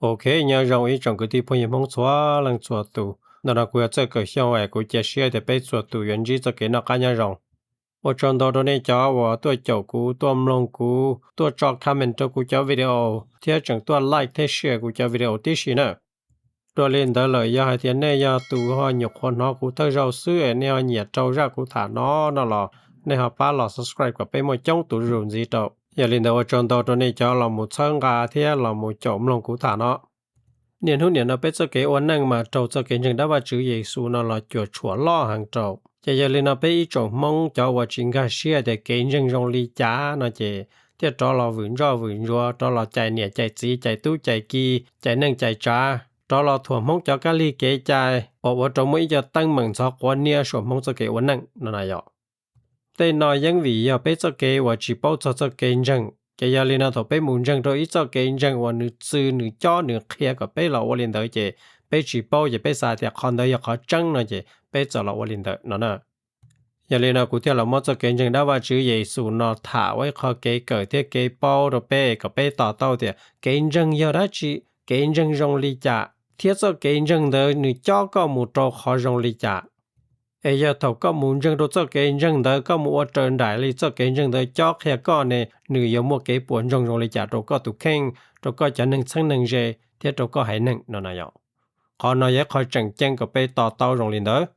Ok, nyob zoo ib tsoom kwv tij phooj ywg Hmoob txhua leej txhua tus. Ntawm no kuv yog Txawj Kawm Xyooj es kuv cia siab tias peb txhua tus yuav ntsib txoj kev noj qab nyob zoo. Ua tsaug ntau rau nej cov uas tuaj caum kuv, tuaj mloog kuv, tuaj tso comment rau kuv cov video, thiab tseem tuaj like thiab share kuv cov video tib si na. Dua li ntawd lawm, yog hais tias nej yog tus ho nyuam qhuav hnov kuv thawj zaug xwb es nej ho nyiam rau zaj kuv tham no no los, nej ho pab los subscribe kom peb muaj coob tus zuj zus ntxiv rau. Yog li ntawd ua tsaug ntau rau nej cov los mus txhawb nqa thiab los mus caum mloog kuv tham no. Niaj hnub niam no peb txoj kev ua neej mas raug txoj kev ntseeg dab Vajtswv Yexus no los cuam tshuam loj heev rau. Ces yog li no peb ib tsoom Hmoob cov uas tsis nkag siab tias kev ntseeg zoo li cas no ces thiaj rov los vwm ntsoj vwm ntsuav, rov los cais niam cais txiv, cais tub cais ki, cais neej cais tsav, rov los thuam Hmoob cov kab lig kev cai uas ua rau muaj ib co teeb meem ntxhov quav niab saum Hmoob txoj kev ua neej no na yom. Tej no yeej vim yog peb txoj kev uas tsis paub txog txoj kev ntseeg. Ces yog li no thaum peb mus ntseeg rau ib txoj kev ntseeg uas nws txwv nws cob nws qhia kom peb los ua li ntawd ces peb tsis paub ces peb xav tias qhov ntawd yog qhov tseeb no ces peb txawm los ua li ntawd no na. Yog li no kuv thiaj los muab txoj kev ntseeg dab Vajtswv Yexus no tham ua ib qho kev kawm thiab kev paub rau peb kom peb to taub tias kev ntseeg yog dab tsi, kev ntseeg zoo li cas, thiab txoj kev ntseeg ntawd nws cob koj mus rau qhov zoo li cas. Es yog thaum koj mus ntseeg rau txoj kev ntseeg ntawd koj mus ua raws nraim li txoj kev ntseeg ntawd cob qhia koj ne, nws yuav muaj kev puas ntsoog zoo li cas rau koj tus kheej, rau koj cov neeg txheeb neeg ze, thiab rau koj haiv neeg no na yom. Qhov no yog ib qho tseem ceeb kom peb to taub zoo li ntawd.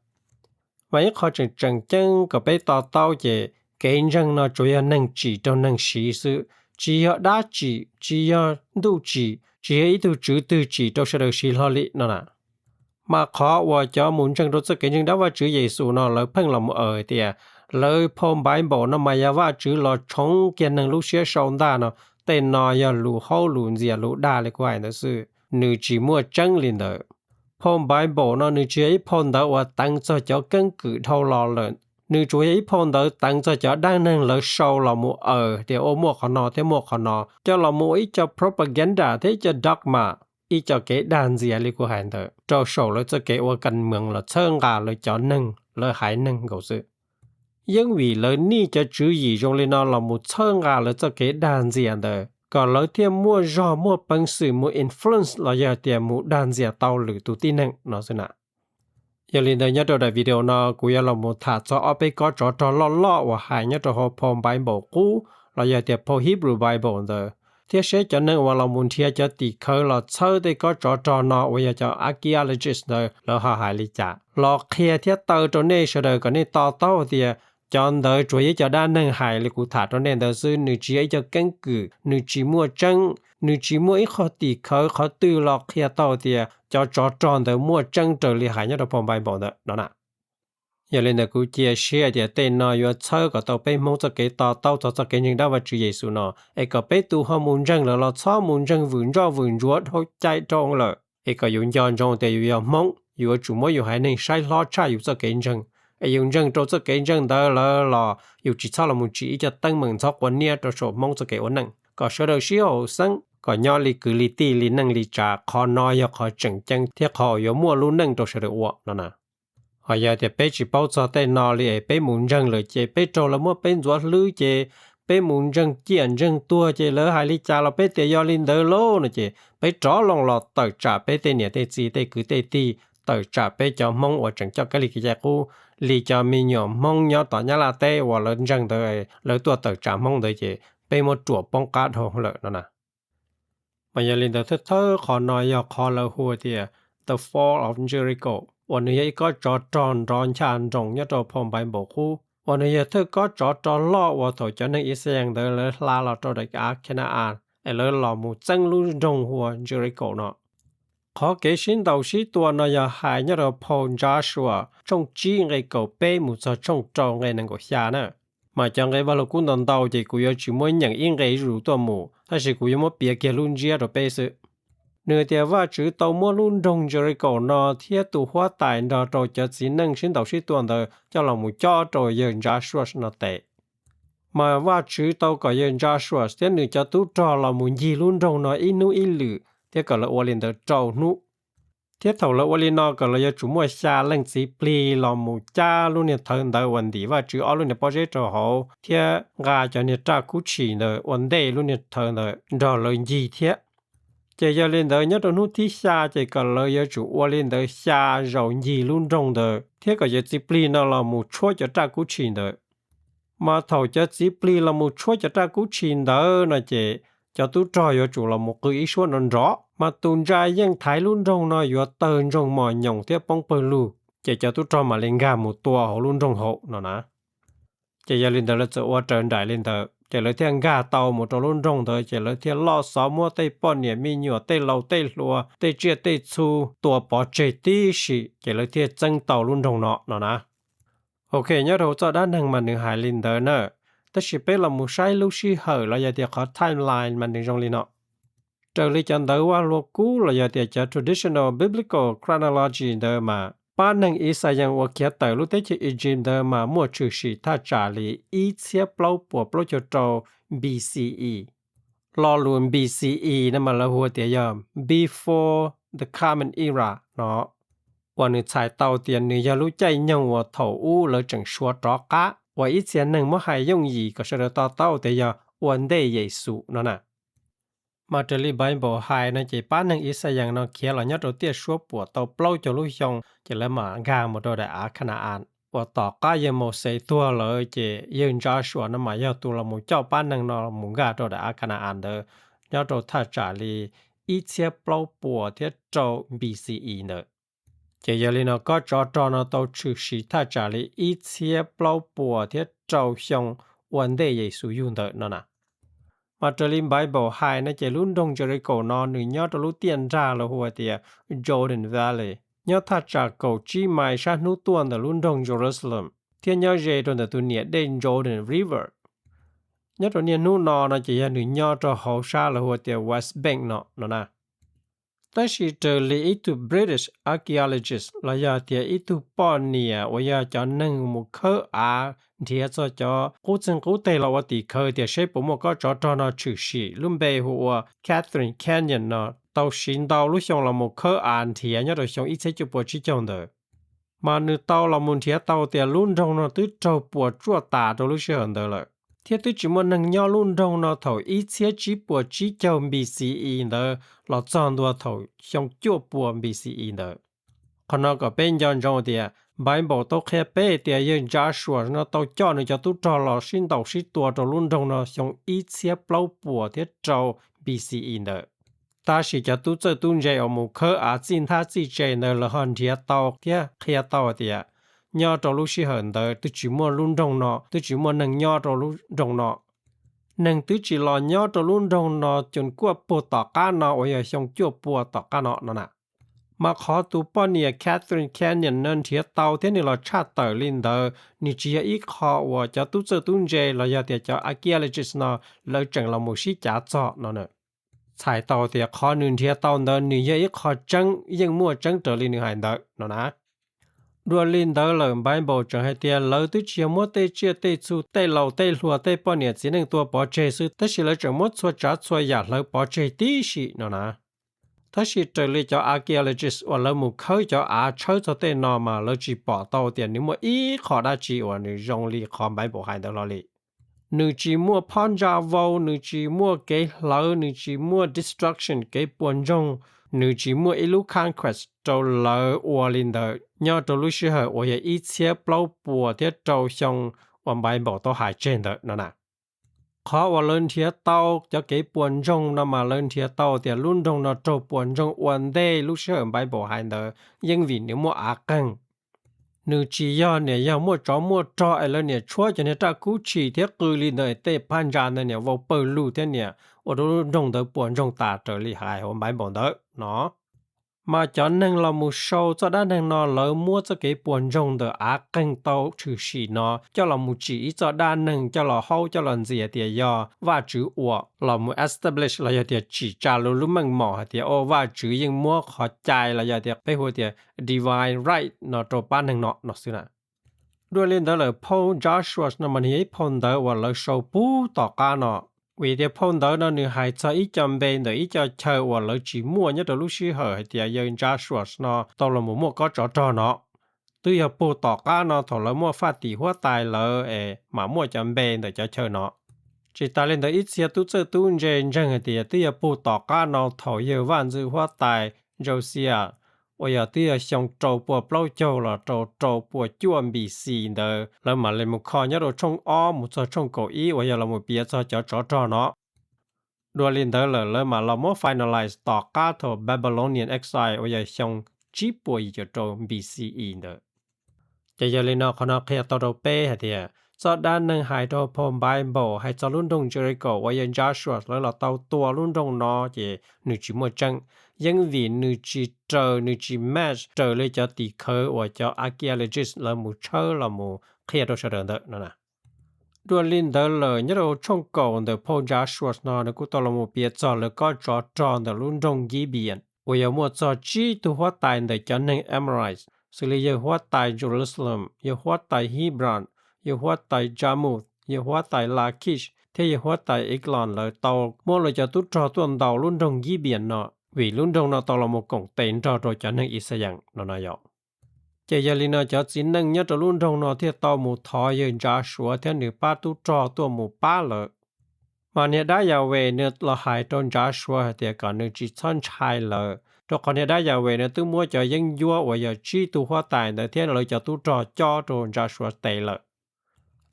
Mas ib qho tseem tseem ceeb kom peb to taub ces kev ntseeg no tsuas yog neeg tsim rau neeg siv xwb, tsis yog dab tsim, tsis yog ntuj tsim, tsis yog ib tug tswv twg tsim rau sawv daws siv hlo li no na. Mas qhov uas cov mus ntseeg rau txoj kev ntseeg dab Vajtswv Yexus no lawv pheej los mus aws tias lawv phau Npaiv Npaum no mas yog Vajtswv los tshoov kiag neeg lub siab sau ntag no, tej no yog lus haub lus ntxias lus dag li kuv hais ntawd xwb, nws tsis muaj tseeb li ntawd. Phau Npaiv Npaum no nws tsis yog ib phau ntawv uas teev txog cov keeb kwm dhau los lawm, nws tsuas yog ib phau ntawv teev txog cov dab neeg lawv sau los mus aws tias ua muaj qhov no thiab muaj qhov no, coj los mus ua ib co propaganda thiab ib co dogma, ib co kev dag ntxias li kuv hais ntawd rau saum lawv txoj kev ua kas mees los txhawb nqa lawv cov neeg lawv haiv neeg nkaus xwb. Yeej vim lawv nij cov tswv yim zoo li no los mus txhawb nqa lawv txoj kev dag ntxias ntawd kom lawv thiaj muaj zog muaj peev xwm mus influence los yog tias mus dag ntxias tau lwm tus tib neeg no xwb na. Yog li ntawd nyob rau daim video no kuv yuav los mus tham txog ob peb kob tsov rog loj loj uas hais nyob rau hauv phau Npaiv Npaum Qub los yog tias phau Hebrew Bible ntawd, thiab seb cov neeg uas los mus nrhiav cov tim khawv los txhawb tej kob tsov rog no uas yog cov archaeologist ntawd lawv ho hais li cas los qhia thiab taw rau nej sawv daws kom nej to taub tias cov ntawd tsuas yog ib co dab neeg hais li kuv tham rau nej ntawd xwb, nws tsis yog ib co keeb kwm, nws tsis muaj tseeb, nws tsis muaj ib qho tim khawv qhov twg los qhia tau tias cov tsov rog ntawd muaj tseeb raws li hais nyob rau phau Npaiv Npaum ntawd no na. Yog li ntawd kuv cia siab tias tej no yuav txhawb kom tau peb Hmoob txoj kev to taub txog txoj kev ntseeg dab Vajtswv Yexus no, es kom peb tus ho mus ntseeg lawm los txhob mus ntseeg vwm ntsoj vwm ntsuav dhau cai dhau lawm, es kom yus nco ntsoov tias yus yog Hmoob, yus yuav tsum muab yus haiv neeg saib hlob tshaj yus txoj kev ntseeg. Es yus ntseeg rau txoj kev ntseeg ntawd lawm los yus tsis txhob los mus tsim ib co teeb meem ntxhov quav niab rau saum Hmoob txoj kev ua neej, kom sawv daws sib haum xeeb, kom nyob li kwv li tij li neej li tsav. Qhov no yog qhov tseem ceeb thiab qhov uas yuav muaj lub neej rau sawv daws ua no na. Ho yog tias peb tsis paub txog tej no li es peb mus ntseeg lawm ces peb raug lawv muab peb ntxuav hlwb ces peb mus ntseeg ciaj ntseeg tuag ces lawv hais li cas los peb tias yog li ntawd lauj no ces peb rov loo los tawm tsam peb tej niam tej txiv tej kwv tej tij, tawm tsam peb cov Hmoob uas tseem coj kab lig kev cai qub li cov me nyuam Hmoob nyob tom Nyab Laj teb uas lawv ntseeg ntawd, lawv tuaj tawm tsam Hmoob ntawd ces peb muab ruam poob qab dhau lawm no na. Mas yog li ntawd thawj thawj qhov no yog qhov lawv hu tias The Fall of Jericho, uas nws yog ib kob tsov rog nrov ncha nroos nyob rau phau Npaiv Npaum Qub, uas nws yog thawj kob tsov rog loj uas thaum cov neeg Yixalayees ntawd lawv hla los rau daim av Kheena-as es lawv los mus txeeb lub nroog hu ua Jericho no. Qhov kev sib ntaus sib tua no yog hais nyob rau phau Joshua tshooj tsib nqe kaum peb mus txog tshooj rau nqe nees nkaum xya na. Mas cov nqe Vaj Lug Kub ntau ntau ces kuv yuav tsis muab nyeem ib nqe zuj zus tuaj mus, tab sis kuv yuav muab piav kiag lub ntsiab rau peb xwb. Nws tias Vajtswv tau muab lub nroog Jericho no thiab tus huab tais nrog rau cov txiv neej sib ntaus sib tua ntawd coj los mus cob rau yawg Joshua no tes. Mas Vajtswv tau kom yawg Joshua thiab nws cov tub rog los mus ncig lub nroog no ib hnub ib lwm thiab kom lawv ua li ntawd rau hnub. Thiab thaum lawv ua li no kom lawv yuav tsum muaj xya leej txiv plig los mus cab lub niag thawv ntawd uas ntim Vajtswv ob lub niag pob zeb rau hauv thiab nqa cov niag raj kub tshim ntawd ua ntej lub niag thawv ntawd nrog lawv ncig thiab. Ces yog li ntawd nyob rau hnub thib xya ces kom lawv yuav tsum ua li ntawd xya zaus ncig lub nroog ntawd thiab kom cov txiv plig no los mus tshuab cov raj kub tshis ntawd. Mas thaum cov txiv plig los mus tshuab cov raj kub tshis ntawd no ces cov tub rog yuav tsum los mus qw ib suab nrov nrov, mas tus ntsa yeej thaiv lub nroog no yuav tawg ntsoog mos nyoos thiab poob pawg lug, ces cov tub rog mam li nkag mus tua hauv lub nroog hauv no na. Ces yog li ntawd lawv txawm ua raws nraim li ntawd, ces lawv thiaj nkag tau mus rau lub nroog ntawd, ces lawv thiaj loj xov muab tej poj niam me nyuam, tej laus tej hluas, tej tsiaj tej txhu tua pov tseg tib si, ces lawv thiaj txeeb tau lub nroog no no na. Ok, nyob rau txoj dab neeg mas nws hais li ntawd na, tab sis peb los mus saib lub sij hawm los yog tias qhov timeline mas nws zoo li no. Raws li cov ntawv Vaj Lug Kub los yog tias cov traditional biblical chronology ntawd mas pab neeg Ixayees uas khiav tawm lub teb chaws Egypt ntawd mas muaj tshwm sim thaj tsam li ib txhiab plaub puas plaub caug rau B C E. Lo lus B C E no mas lawv hu tias yog Before the Common Era no, uas nws txhais tau tias nws yog lub caij nyoog uas thaum ub lawv tseem suav rov qab, uas ib txhia neeg muab hais yooj yim kom sawv daws to taub tias yog ua ntej Yexus no na. Mas raws li Bible hais no ces pab neeg Ixayees no khiav los nyob rau tiaj suab puam tau plaub caug lub xyoo ces lawv mam nkag mus rau daim av Khana-as, uas tom qab yawg Mauxes tuag lawm ces yawg Ntsa Suas no mas yog tus los mus coj pab neeg no mus nkag rau daim av Khana-as ntawd nyob rau thaj tsam li ib txhiab plaub puas thiab rau B C E ntawd. Ces yog li no kob tsov rog no tau tshwm sim thaj tsam li ib txhiab plaub puas thiab rau xyoo ua ntej Yexus yug ntawd no na. Mas raws li Bible hais no ces lub nroog Jericho no nws nyob rau lub tiaj nrag lawv hu tias Jordan Valley, nyob thaj tsam kaum tsib mais sab hnub tuaj ntawm lub nroog Jerusalem, thiab nyob ze rau ntawm tus niam dej Jordan River. Nyob rau niaj hnub no no ces yog nws nyob rau hauv sab lawv hu tias West Bank no no na. Tab sis raws li ib tug British archaeologist los yog tias ib tug poj niam uas yog cov neeg mus khawb av nrhiav txog cov qub txeeg qub teg los ua tim khawv tias seb puas muaj kob tsov rog no tshwm sim, lub npe hu ua Catherine Canyon no, tau siv ntau lub xyoo los mus khawb av nrhiav nyob rau xyoo ib txhiab cuaj puas tsib caug ntawd. Mas nws tau los mus nrhiav tau tias lub nroog no twb raug puas tsuaj tas rau lub sij hawm ntawd lawm, thiab twb tsis muaj neeg nyob lub nroog no thaum ib txhiab tsib puas tsib caug B C E ntawd los txog ntua thaum xyoo cuaj puas B C E ntawd. Qhov no kom peb nco ntsoov tias Bible tau qhia peb tias yawg Joshua no tau coj nws cov tub rog los sib ntaus sib tua rau lub nroog no xyoo ib txhiab plaub puas thiab rau B C E ntawd. Tab sis cov tub txawj tub ntse uas mus khawb av txij nthab txij tse ntawd lawv ho nrhiav tau thiab qhia tau hais tias nyob rau lub sij hawm ntawd twb tsis muaj lub nroog no, twb tsis muaj neeg nyob rau lub nroog no. Neeg twb tsis los nyob rau lub nroog no cus kuaj puag tom qab no uas yog xyoo cuaj puas tom qab no no na. Mas qhov tus poj niam Catherine Canyon no nrhiav tau thiab nws los tshaj tawm li ntawd, nws tsis yog ib qho uas cov tub txawj tub ntse los yog tias cov archaeologist no lawv tseem los mus sib cav txog no na. Txhais tau tias qhov nws nrhiav tau ntawd nws yog ib qho tseeb, yeej muaj tseeb raws li nws hais ntawd no na. Dua li ntawd lawm Bible tseem hais tias lawv twb tsis yog muab tej tsiaj tej txhu, tej laus tej hluas, tej poj niam txiv neej tua pov tseg xwb, tab sis lawv tseem muab txhua tsav txhua yam hlawv pov tseg tib si no na. Tab sis raws li cov archaeologist uas lawv mus khawb cov av tshawb txog tej no mas lawv tsis pom tau tias nws muaj ib qho dab tsi uas nws zoo li qhov Bible hais ntawd hlo li. Nws tsis muaj phab ntsa vau, nws tsis muaj kev hlawv, nws tsis muaj destruction kev puas ntsoog, nws tsis muaj ib lub conquest rau lawv ua li ntawd nyob rau lub sij hawm uas yog ib txhiab plaub puas thiab rau xyoo uas Bible tau hais tseg ntawd no na. Qhov uas lawv nrhiav tau cov kev puas ntsoog no mas lawv nrhiav tau tias lub nroog no raug puas ntsoog ua ntej lub sij hawm Bible hais ntawd yeej vim nws muaj av qeeg. Nws tsis yog niam yog muaj tsov muaj rog es lawv niam tshuab cov niag raj kub tshis thiab qw li ntawd es tej phab ntsa ntawd niam vau pawg lug thiab niam ua rau lub nroog ntawd puas ntsoog tas raws li hais hauv Bible ntawd no. Mas cov neeg los mus sau txoj dab neeg no lawv muab txoj kev puas ntsoog ntawm av qeeg tau tshwm sim no coj los mus tsim ib txoj dab neeg coj los haub coj los ntxias tias yog Vajtswv ua, los mus establish los yog tias tsim tsa lub lub meej mom hais tias o Vajtswv yeej muab qhov cai los yog tias peb hu tias divine right no rau pab neeg no no xwb na. Dua li ntawd lawm phau Joshua no mas nws yog ib phau ntawv uas lawv sau puag tom qab no. Vim tias phau ntawv no nws hais txog ib co npe ntawm ib co chaw uas lawv tsis muaj nyob rau lub sij hawm hais tias yawg Joshua no tau los mus muaj kob tsov rog no. Twb yog puag tom qab no thaum lawv muaj faj tim huab tais lawm es mam muaj cov npe ntawm cov chaw no. Tsis tas li ntawd ib txhia tub txawj tub ntse ntseeg hais tias twb yog puag tom qab no thaum yawg vaj ntxwv huab tais Josias, uas yog twb yog xyoo rau puas plaub caug los rau rau puas cuaj B C ntawd lawv mam li mus kho nyob rau tshooj ob mus txog tshooj kaum ib uas yog los mus piav txog cov tsov rog no. Dua li ntawd lawm lawv mam los muab finalize tom qab thaum Babylonian Exile uas yog xyoo tsib puas yim caum rau B C E ntawd. Ces yog li no qhov no qhia tau rau peb hais tias txoj dab neeg hais rau phau Bible hais txog lub nroog Jericho uas yawg Joshua lawv los tau tua lub nroog no ces nws tsis muaj tseeb, yeej vim nws tsis raws nws tsis match raws li cov tim khawv uas cov archaeologist lawv mus tshawb los mus qhia rau sawv daws ntawd no. Dua li ntawd lawm nyob rau tshooj kaum ntawm phau Joshua no nws kuj tau los mus piav txog lawv kob tsov rog ntawm lub nroog Gibeon uas yog muaj txog tsib tug huab tais ntawm cov neeg Amorites, xws li yawg huab tais Jerusalem, yawg huab tais Hebron, yawg huab tais Jarmuth, yawg huab tais Lakish thiab yawg huab tais Eglon lawv tau muab lawv cov tub rog tuaj ntaus lub nroog Gibeon no, vim lub nroog no tau los mus koom tes nrog rau cov neeg Yixalayees no no yom. Ces yog li no cov txiv neej nyob rau lub nroog no thiaj tau mus thov yawg Ntsav Suav thiab nws pab tub rog tuaj mus pab lawv. Mas niag dab Yas Ves nws los hais rau Ntsav Suav hais tias kom nws tsis txhob ntshai lawv, rau qhov niag dab Yas Ves nws twb muab cov yeeb ncuab uas yog tsib tug huab tais ntawd thiab lawv cov tub rog cob rau Ntsav Suav tes lawm.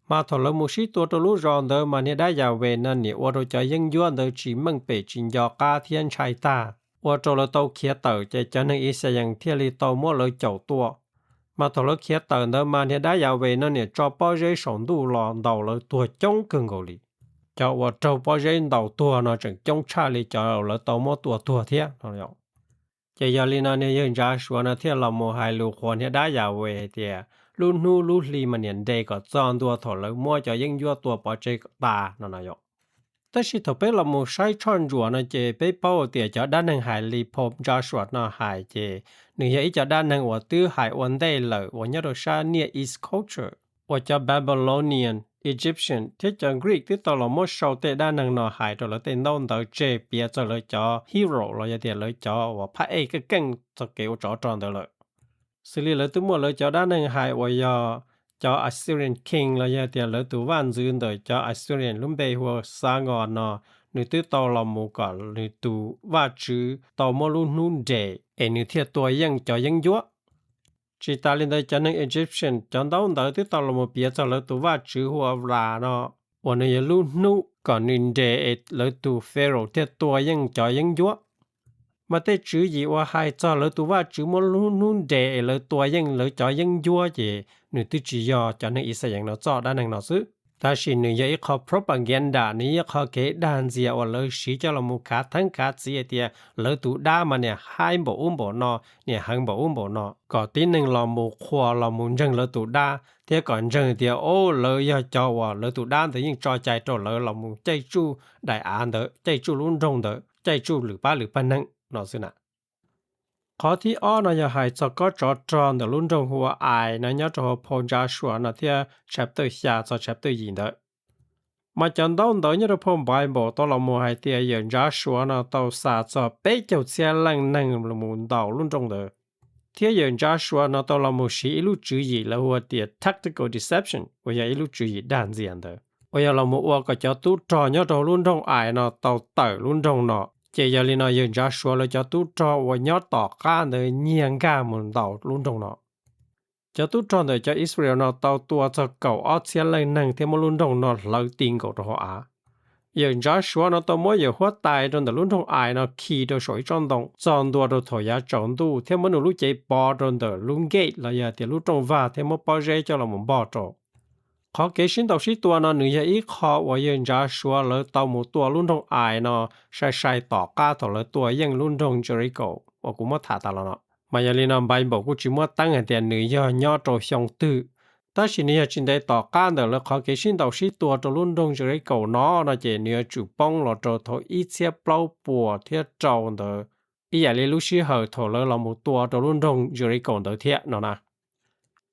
Mas thaum lawv mus sib tua rau lub zos ntawd mas niag dab Yas Ves no nim ua rau cov yeeb ncuab ntawd tsis meej pem tsis nco qab thiab ntshai tag, ua rau lawv tau khiav tawm ces cov neeg Yixalayees thiaj li tau muab lawv caum tua. Mas thaum lawv khiav tawm ntawd mas niag dab Yas Ves no nim tso pob zeb saum ntuj los ntaus lawv tuag coob kawg nkaus li. Cov uas raug pob zeb ntaus tuag no tseem coob tshaj li cov lawv tau muab tua tuag thiab. Ces yog li no niag yawg Ntsav Suav no thiaj los mus hais lus qhuas niag dab Yas Ves hais tias lub hnub lub hli mas niam nres kom txog ntua thaum lawv muab cov yeeb ncuab tua pov tseg tas no no yom. Tab sis thaum peb los mus saib tshoj ntsuam no ces peb paub tias cov dab neeg hais li phau Ntsav Suav no hais ces nws yog ib co dab neeg uas twb hais ua ntej lawm uas nyob rau sab Near East culture uas cov Babylonian, Egyptian thiab cov Greek twb tau los muab sau tej dab neeg no hais rau lawv tej ntaub ntawv tseg piav txog lawv cov hero los yog tias lawv cov uas phab ej keej keej txog kev ua tsov rog ntawd lawm. Xws li lawv twb muaj lawv cov dab neeg hais uas yog cov Assyrian king los yog tias lawv tus vaj ntxwv ntawm cov Assyrian lub npe hu ua Sargon no, nws twb tau los mus kom nws tus vaj tswv tau muab lub hnub nres es nws thiaj tua yeej cov yeeb ncuab. Tsis tas li ntawd cov neeg Egyptian cov ntaub ntawv twb tau los mus piav txog lawv tus vaj tswv hu ua Ra no, uas nws yog lub hnub kom nws nres es lawv tus Pharaoh thiaj tua yeej cov yeeb ncuab. Mas tej tswv yim uas hais txog lawv tus vaj tswv muab lub hnub nres es lawv tua yeej lawv cov yeeb ncuab ces nws twb tsis yog cov neeg Yixalayees no txoj dab neeg no xwb, tab sis nws yog ib qho propaganda, nws yog ib qho kev dag ntxias uas lawv siv coj los mus khav theeb khav txiv hais tias lawv tus dab mas niam haib npaum ub npaum no, niam heev npaum ub npaum no, kom tib neeg los mus qhuas los mus ntseeg lawv tus dab thiab kom ntseeg tias o lawv yog cov uas lawv tus dab ntawd yeej tso cai rau lawv los mus caij tsuj daim av ntawd, caij tsuj lub nroog ntawd, caij tsuj lwm pab lwm pab neeg no xwb na. Qhov thib ob no yog hais txog kob tsov rog ntawm lub nroog hu ua Ais no nyob rau hauv phau Ntsav Suav no thiab chapter xya txog chapter yim ntawd. Mas cov ntaub ntawv nyob rau phau Bible tau los mus hais tias yawm Ntsav Suav no tau xa txog peb caug txhiab leej neeg los mus ntaus lub nroog ntawd, thiab yawm Ntsav Suav no tau los mus siv ib lub tswv yim lawv hu ua tias tactical deception uas yog ib lub tswv yim dag ntxias ntawd, uas yog los mus ua kom cov tub rog nyob rau lub nroog Ais no tau tawm lub nroog no. Ces yog li no yawg Ntsav Suav lawv cov tub rog uas nyob tom qab ntawd nyiag nkag mus ntaus lub nroog no. Cov tub rog ntawm cov Israel no tau tua txog kaum ob txhiab leej neeg thiab muab lub nroog no hlawv ti nkaus rau hauv av. Yawm Ntsav Suav no tau muab yawm huab tais rau ntawm lub nroog Ais no khi rau saum ib tsob ntoo txog ntua rau thaum yav tsaus ntuj thiab muab nws lub cev pov rau ntawm lub gate los yog tias lub rooj vag thiab muab pob zeb coj los mus npog rau. Qhov kev sib ntaus sib tua no nws yog ib qho uas yawg Ntsav Suav lawv tau mus tua lub nroog Ais no sai sai tom qab thaum lawv tua yeej lub nroog Jericho uas kuv muab tham tas los no. Mas yog li no Bible kuj tsis muab teeb hais tias nws yog nyob rau xyoo twg, tab sis nws yog tsis ntev tom qab ntawm lawv qhov kev sib ntaus sib tua rau lub nroog Jericho no no ces nws yuav tsum poob los rau thaum ib txhiab plaub puas thiab rau ntawd, ib yam li lub sij hawm thaum lawv los mus tua rau lub nroog Jericho ntawd thiab no na.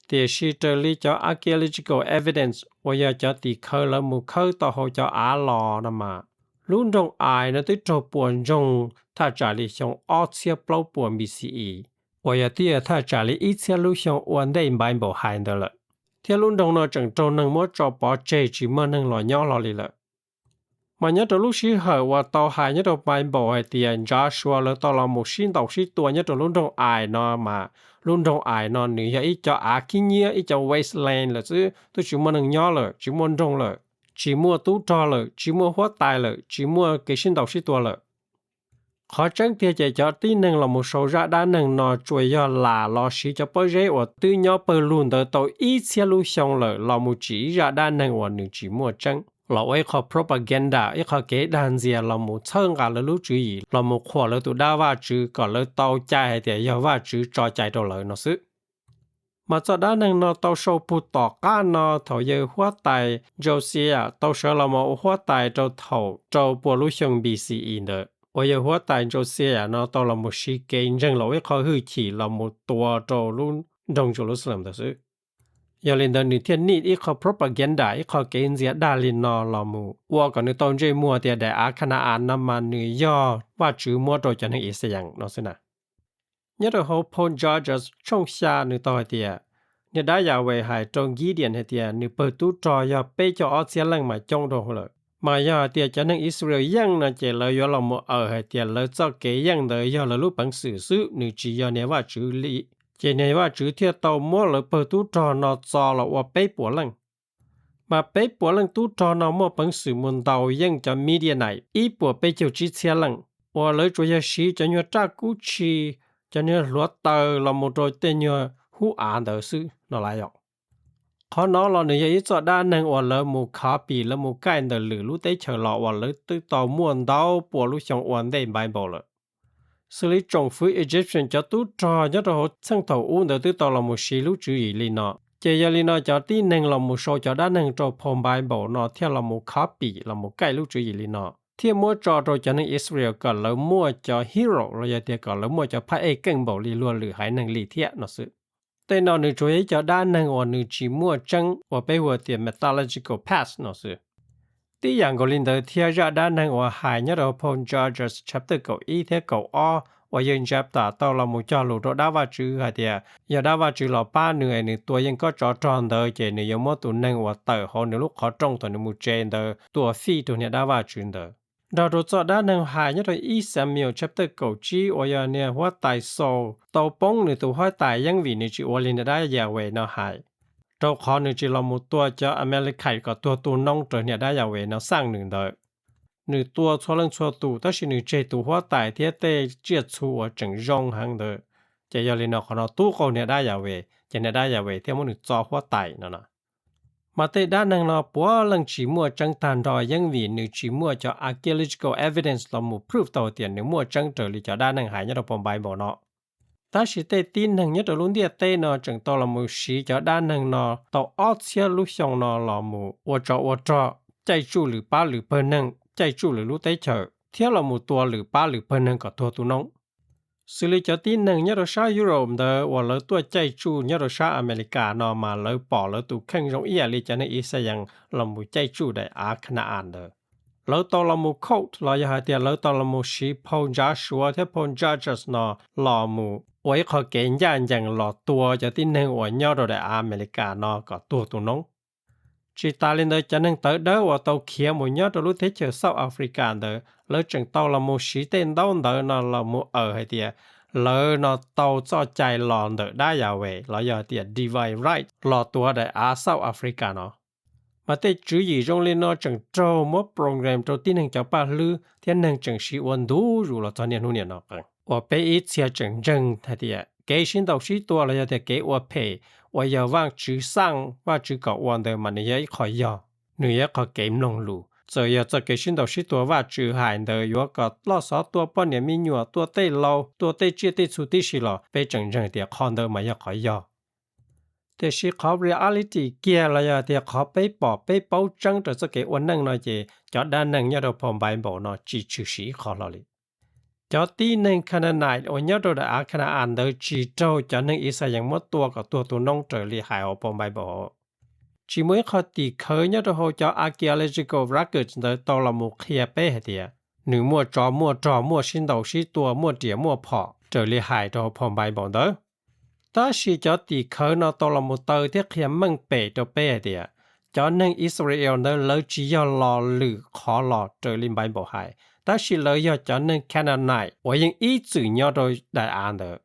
Tiam sis raws li cov archaeological evidence uas yog cov tim khawv lawv mus khawb tau hauv cov av los no mas, lub nroog Ais no twb raug puas ntsoog thaj tsam li xyoo ob txhiab plaub puas B C E, uas yog twb yog thaj tsam li ib txhiab lub xyoo ua ntej Bible hais ntawd lawm, thiab lub nroog no tseem raug neeg muab tso pov tseg tsis muaj neeg los nyob hlo li lawm. Mas nyob rau lub sij hawm uas tau hais nyob rau Bible hais tias Joshua lawv tau los mus sib ntaus sib tua nyob rau lub nroog Ai no mas, lub nroog Ai no nws yog ib co av khib nyiab, ib co wasteland lawm xwb, twb tsis muaj neeg nyob lawm, tsis muaj nroog lawm, tsis muaj tub rog lawm, tsis muaj huab tais lawm, tsis muaj kev sib ntaus sib tua lawm. Qhov tseeb tiag ces cov tib neeg los mus sau zaj dab neeg no tsuas yog lam los siv cov pob zeb uas twb nyob pawg lug ntawd tau ib txhiab lub xyoo lawm los mus tsim ib zaj dab neeg uas nws tsis muaj tseeb, los ua ib qho propaganda, ib qho kev dag ntxias los mus txhawb nqa lawv lub tswv yim, los mus qhuas lawv tus dab Vajtswv kom lawv tau cai hais tias yog Vajtswv tso cai rau lawv no xwb. Mas txoj dab neeg no tau sau puag tom qab no thaum yawg huab tais Josiah tau sawv los mus ua huab tais rau thaum rau puas lub xyoo B C E ntawd, uas yawg huab tais Josiah no tau los mus siv kev ntseeg los ua ib qho hwj chim los mus tua rau lub nroog Jerusalem ntawd xwb. Yog li ntawd nws thiaj need ib qho propaganda, ib qho kev ntxias dag li no los mus ua kom nws tau ntsej muag tias daim av Kana-as no mas nws yog Vajtswv muab rau cov neeg Yixalayees no xwb na. Nyob rau hauv phau Judges tshooj xya nws tau hais tias, niag dab Yahweh hais rau Gideon hais tias nws pawg tub rog yog peb caug ob txhiab leej mas coob dhau lawm. Mas yog hais tias cov neeg Israel yeej no ces lawv yuav los mus awm hais tias lawv txoj kev yeej ntawd yog lawv lub peev xwm xwb, nws tsis yog niag Vajtswv li. Ces niag Vajtswv thiaj tau muab lawv pawg tub rog no txo los ua peb puas leej. Mas peb puas leej tub rog no muaj peev xwm mus ntaus yeej cov Midianite ib puas peb caug tsib txhiab leej, uas lawv tsuas yog siv cov nyuag raj kub tshis, cov nyuag hluav taws los mus rau tej nyuag hub av ntawd xwb no lawm. Qhov no los nws yog ib txoj dab neeg uas lawv mus copy, lawv mus kaij ntawm lwm lub teb chaws los uas lawv twb tau muaj ntau puas lub xyoo ua ntej Bible lawm. Xws li tsoom fwv Egyptian cov tub rog nyob rau hauv txheej thaum ub ntawd twb tau los mus siv lub tswv yim li no, ces yog li no cov tib neeg los mus sau cov dab neeg rau phau Bible no thiaj los mus copy los mus kaij lub tswv yim li no, thiaj muab tso rau cov neeg Israel kom lawv muaj cov hero los yog tias kom lawv muaj cov phaj ej keej npaum li luag lwm haiv neeg li thiab no xwb. Tej no nws tsuas yog ib co dab neeg uas nws tsis muaj tseeb uas peb hu tias mythological past no xwb. Tib yam nkaus li ntawd thiab zaj dab neeg uas hais nyob rau phau Judges chapter kaum ib thiab kaum ob uas yawg Jephthah tau los mus cog lus rau dab Vajtswv hais tias yog dab Vajtswv los pab nws es nws tua yeej kob tsov rog ntawd ces nws yuav muab tus neeg uas tawm hauv nws lub qhov rooj thaum nws mus tsev ntawd tua fij rau niag dab Vajtswv ntawd. Nrog rau txoj dab neeg hais nyob rau ib Samuel chapter kaum tsib uas yog niag huab tais Saul tau poob nws tus huab tais yeeb vim nws tsis ua li niag dab Yahweh no hais. Rau qhov nws tsis los mus tua cov Amalekite kom tuag tu noob raws niag dab Yahweh no xaj nws ntawd. Nws tua txhua leej txhua tus tab sis nws tseg tus huab tais thiab tej tsiaj txhu uas tseem zoo heev ntawd. Ces yog li no qhov no tub qaug niag dab Yahweh ces niag dab Yahweh thiaj muab nws txo huab tais no. Mas tej dab neeg no puav leej tsis muaj tseeb tag nrho yeeb vim nws tsis muaj cov archaeological evidence los mus proof tau tias nws muaj tseeb raws li cov dab neeg hais nyob rau phau Bible no. Tab sis tej tib neeg nyob rau lub ntiaj teb no tseem tau los mus siv cov dab neeg no tau ob txhiab lub xyoo no los mus ua tsov ua rog, caij tsuj lwm pab lwm pawg neeg, caij tsuj lwm lub teb chaws thiab los mus tua lwm pab lwm pawg neeg kom tuag tu noob. Xws li cov tib neeg nyob rau sab Europe ntawd uas lawv tuaj caij tsuj nyob rau sab Amelikas no mas lawv pom lawv tus kheej zoo ib yam li cov neeg Yixalayees los mus caij tsuj daim av Kana-as ntawd. Lawv tau los mus quote los yog hais tias lawv tau los mus siv phau Ntsa Suav thiab phau Judges no los mus ua ib qho kev ncaj ncees los tua cov tib neeg uas nyob rau daim av Amelikas no kom tuag tu noob. Tsis tas li ntawd cov neeg tawv dawb uas tau khiav mus nyob rau lub teb chaws South Africa ntawd lawv tseem tau los mus siv tej ntaub ntawv no los mus awm hais tias lawv no tau txoj cai los ntawm dab Yahweh los yog tias divine right los tuav daim av South Africa no. Mas tej tswv yim zoo li no tseem raug muab program rau tib neeg cov paj hlwb thiab neeg tseem siv ua ntu zus los txog niaj hnub niam no qees uas peb ib txhia tseem ntseeg hais tias kev sib ntaus sib tua los yog tias kev ua phem uas yog Vajtswv xaj Vajtswv kom ua ntawd mas nws yog ib qho yog, nws yog ib qho kev mloog lus. Txawm yog txoj kev sib ntaus sib tua Vajtswv hais ntawd yuav kom loj xov tua poj niam me nyuam, tua tej laus, tua tej tsiaj tej txhu tib si los peb tseem ntseeg tias qhov ntawd mas yog qhov yog. Tiam sis qhov reality kiag los yog tias qhov peb pom peb paub tseeb raws txoj kev ua neej no ces cov dab neeg nyob rau phau Bible no tsis tshwm sim ib qho hlo li. Cov tib neeg Canaanite uas nyob rau daim av Kana-as ntawd tsis raug cov neeg Yixalayees muab tua kom tuag tu noob raws li hais hauv phau Bible. Tsis muaj ib qho tim khawv nyob rau hauv cov archaeological records ntawd tau los mus qhia peb hais tias nws muaj tsov muaj rog, muaj sib ntaus sib tua, muaj riam muaj phom raws li hais rau hauv phau Bible ntawd. Tab sis cov tim khawv no tau los mus taw thiab qhia meej pem rau peb hais tias Cov neeg Israel ntawd lawv tsis yog los lwm qhov los raws li Bible hais, tab sis lawv yog cov neeg Canaanite uas yeej ib txwm nyob rau daim av ntawd.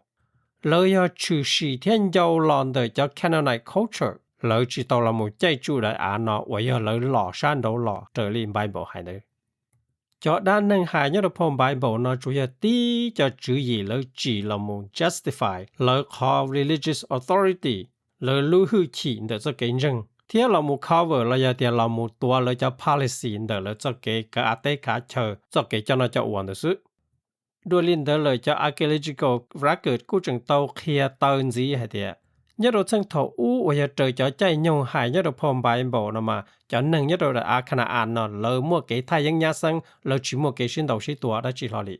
Lawv yog tshwm sim thiab ncau los ntawm cov Canaanite culture, lawv tsis tau los mus caij tsuj daim av no uas yog lawv los sab nraud los raws li Bible hais ntawd. Cov dab neeg hais nyob rau phau Bible no tsuas yog tib co tswv yim lawv tsim los mus justify lawv qhov religious authority, lawv lub hwj chim ntawm txoj kev ntseeg, thiab los mus cover los yog tias los mus tuav lawv cov policy ntawm lawv txoj kev kav av teb kav chaw, txoj kev coj noj coj ua ntawd xwb. Dua li ntawd lawm cov archaeological record kuj tseem tau qhia taw ntxiv hais tias, nyob rau txheej thaum ub uas yog raws cov caij nyoog hais nyob rau phau Bible no mas cov neeg nyob rau daim av Kana-an no lawv muaj kev thaj yeeb nyab xeeb, lawv tsis muaj kev sib ntaus sib tua dab tsi hlo li.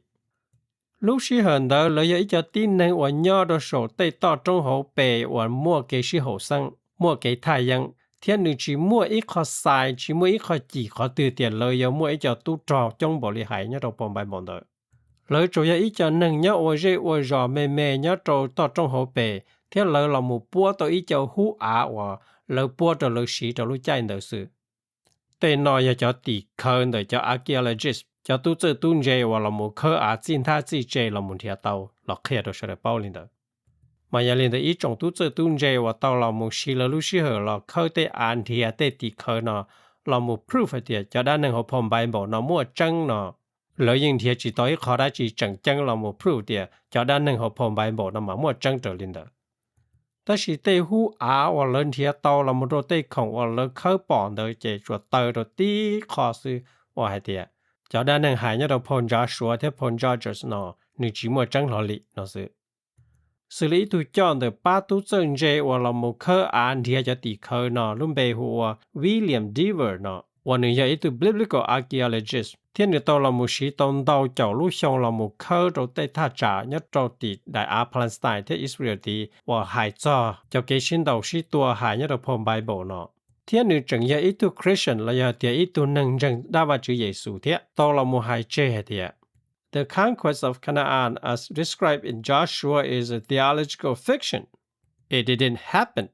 Lub sij hawm ntawd lawv yog ib co tib neeg uas nyob rau saum tej toj roob hauv pes uas muaj kev sib haum xeeb, muaj kev thaj yeeb, thiab nws tsis muaj ib qho xais, tsis muaj ib qho cim qhov twg tias lawv yuav muaj ib co tub rog coob npaum li hais nyob rau phau Bible ntawd. Lawv tsuas yog ib co neeg nyob ua zej ua zos me me nyob rau toj roob hauv pes, thiab lawv los mus puab tau ib co hub av uas lawv puab rau lawv siv rau lub caij ntawd xwb. Tej no yog cov tim khawv ntawm cov archaeologist, cov tub txawj tub ntse uas los mus khawb av txij nthab txij tse los mus nrhiav tau los qhia rau sawv daws paub li ntawd. Mas yog li ntawd ib tsoom tub txawj tub ntse uas tau los mus siv lawv lub sij hawm los khawb tej av nrhiav tej tim khawv no los mus proof hais tias cov dab neeg hauv phau Bible no muaj tseeb no, lawv yeej nrhiav tsis tau ib qho dab tsi tseem ceeb los mus proof tias cov dab neeg hauv phau Bible no mas muaj tseeb raws li ntawd. Tab sis tej hub av uas lawv nrhiav tau los mus rau tej khoom uas lawv khawb pom ntawd ces tsuas taw rau tib qho xwb uas hais tias cov dab neeg hais nyob rau phau Ntsa Suav thiab phau Judges no nws tsis muaj tseeb hlo li no xwb. Xws li ib tug coj ntawm pab tub txawj ntse uas los mus khawb av nrhiav cov tim khawv no lub npe hu ua William Dever no, uas nws yog ib tug biblical archaeologist thiab nws tau los mus siv tau ntau caum lub xyoo los mus khawb rau tej thaj tsam nyob rau tim daim av Palestine thiab Israel tid uas hais txog cov kev sib ntaus sib tua hais nyob rau phau Bible no. Thiab nws tseem yog ib tug Christian los yog tias ib tug neeg ntseeg dab Vajtswv Yexus thiab tau los mus hais tseg hais tias The conquest of Canaan as described in Joshua is a theological fiction. It didn't happen.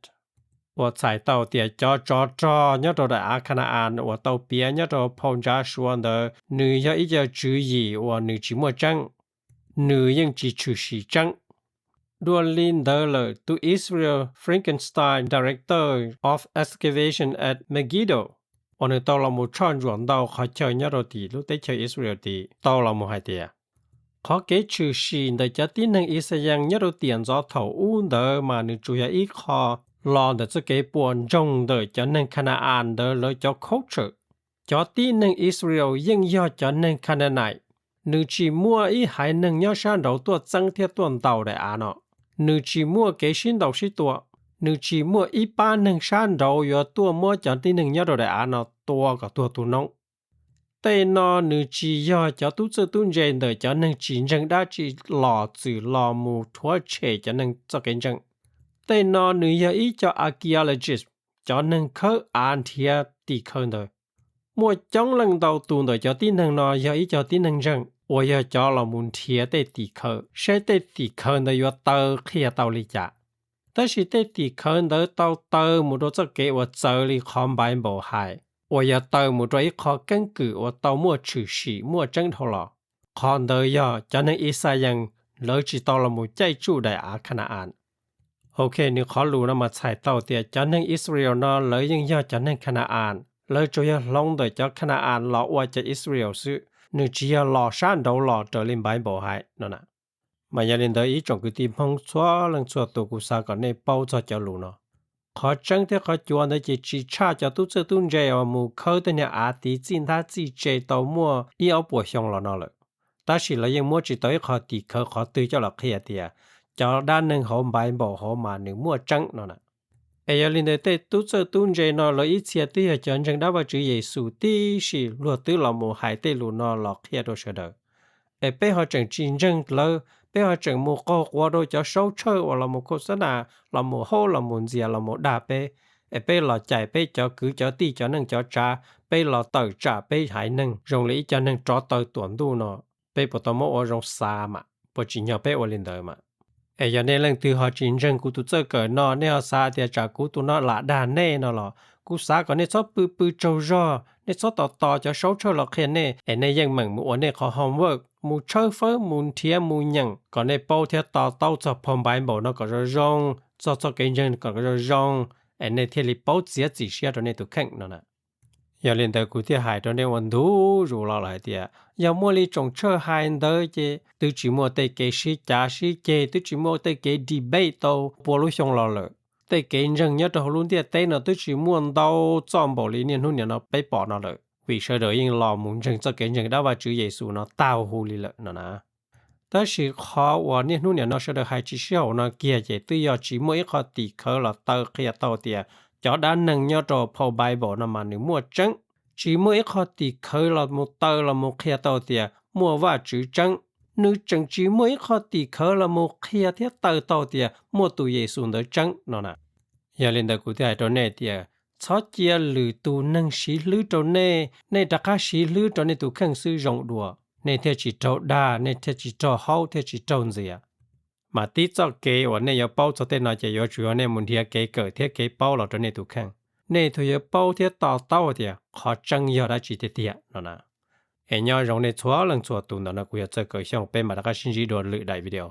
Uas txhais tau tias cov tsov rog nyob rau daim av Kana-an uas tau piav nyob rau phau Ntsa Suav ntawd nws yog ib co tswv yim uas nws tsis muaj tseeb, nws yeej tsis tshwm sim tseeb. Dua li ntawd lawm tus Israel Frankenstein Director of Excavation at Megiddo uas nws tau los mus tshoj ntsuam ntau qhov chaw nyob rau tim lub teb chaws Israel tid tau los mus hais tias qhov kev tshwm sim ntawm cov tib neeg Ixayees nyob rau tiam ntxov thaum ub ntawd mas nws tsuas yog ib qho los ntawm txoj kev puas ntsoog ntawm cov neeg Kana-an ntawd lawv cov culture. Cov tib neeg Israel yeej yog cov neeg Canaanite. Nws tsis muaj ib haiv neeg nyob sab nraud tuaj txeeb thiab tuaj ntaus daim av no. Nws tsis muaj kev sib ntaus sib tua. Nws tsis muaj ib pab neeg sab nraud yuav tuaj muab cov tib neeg nyob rau daim av no tua kom tuag tu noob. Tej no nws tsis yog cov tub txawj tub ntse ntawm cov neeg tsis ntseeg dab tsi los txwm los mus rhuav tshem cov neeg txoj kev ntseeg. Tej no nws yog ib co archaeologist, cov neeg khawb av nrhiav tim khawv ntawd. Muaj coob leej ntau tus ntawm cov tib neeg no yog ib co tib neeg ntseeg uas yog cov los mus nrhiav tej tim khawv, saib tej tim khawv ntawd yuav taw qhia tau li cas. Tab sis tej tim khawv ntawd tau taw mus rau txoj kev uas txawv li qhov Npaiv Npaum hais, uas yog taw mus rau ib qho keeb kwm uas tau muaj tshwm sim muaj tseeb dhau los. Qhov ntawd yog cov neeg Ixayees lawv tsis tau los mus caij tsuj daim av Khana-an. Ok, nws qhov lus no mas txhais tau tias cov neeg Israel no lawv yeej yog cov neeg Khana-an, lawv tsuas yog hloov ntawm cov Khana-an los ua cov Israel xwb, nws tsis yog los sab nraud los raws li Npaiv Npaum hais no na. Mas yog li ntawd ib tsoom kwv tij Hmoob txhua leej txhua tus, kuv xav kom nej paub txog cov lus no. Qhov tseeb thiab qhov cuav ntawd ces tsis tshaj cov tub txawj tub ntse uas mus khawb tej niag av tid txij nthab txij tse tau muaj ib ob puas xyoo los no lawm. Tab sis lawv yeej muab tsis tau ib qho tim khawv qhov twg coj los qhia tias cov dab neeg hauv Npaiv Npaum hauv mas nws muaj tseeb no na. Es yog li ntawd tej tub txawj tub ntse no lawv ib txhia twb yog cov ntseeg dab Vajtswv Yexus tib si, luag twb los mus hais tej lus no los qhia rau sawv daws. Es peb ho tseem tsis ntseeg lawv, peb ho tseem mus qaug quav rau cov saub tshawj uas los mus khau xab nas, los mus haub los mus ntxias los mus dag peb, es peb los cais peb cov kwv cov tij cov neej cov tsav, peb los tawm tsam peb haiv neeg zoo li ib co neeg rov taw tuam ntuj no, peb puas tau muab ua zoo xav mas? Puas tsim nyog peb ua li ntawd mas? Es yog nej leej twg ho tsis ntseeg kuv tus txawj kawm no, nej ho xav tias tsam kuv tus no lam dag nej no los, kuv xav kom nej txhob pw pw tsaug zog, nej txhob tos tos cov saub tshawj los qhia nej, es nej yeej meem mus ua nej qhov homework, mus tshawb fawb, mus nrhiav, mus nyeem kom nej paub thiab to taub txog phau Bible no kom zoo zoo, txog txoj kev ntseeg kom zoo zoo, es nej thiaj li paub txiav txim siab rau nej tus kheej no na. Yog li ntawd kuv thiaj hais rau nej ua ntu zus los lawm hais tias yog muaj li tsoom tshawj hais ntawd ces twb tsis muaj tej kev sib cav sib ceg, twb tsis muaj tej kev debate tau pua lub xyoo los lawm. Tej kev ntseeg nyob rau hauv lub ntiaj teb no twb tsis muaj ntau txoj npaum li niaj hnub niam no peb pom no lawm, vim sawv daws yeej los mus ntseeg txoj kev ntseeg dab Vajtswv Yexus no tag huv li lawm no na. Tab sis qhov uas niaj hnub niam no sawv daws hais tsis sib haum no kiag ces twb yog tsis muaj ib qho tim khawv los taw qhia tau tias cov dab neeg nyob rau phau Bible no mas nws muaj tseeb. Tsis muaj ib qho tim khawv los mus taw los mus qhia tau tias muaj Vajtswv tseeb. Nws tseem tsis muaj ib qho tim khawv los mus qhia thiab taw tau tias muaj tus Yexus ntawd tseeb no na. Yog li ntawd kuv thiaj hais rau nej tias txhob cia lwm tus neeg siv hlwb rau nej, nej rov qab siv hlwb rau nej tus kheej xwb zoo dua, nej thiaj tsis raug dag, nej thiaj tsis raug haub thiaj tsis raug ntxias. Mas tib txoj kev uas nej yuav paub txog tej no ces yuav tsum yog nej mus nrhiav kev kawm thiab kev paub los rau nej tus kheej, nej thiaj yuav paub thiab to taub tias qhov tseeb yog dab tsi tiag tiag no na. Es nyob zoo nej txhua leej txhua tus, ntawm no kuv yog Txawj Kaws Xyooj, peb mam rov qab sib ntsib dua lwm daim video.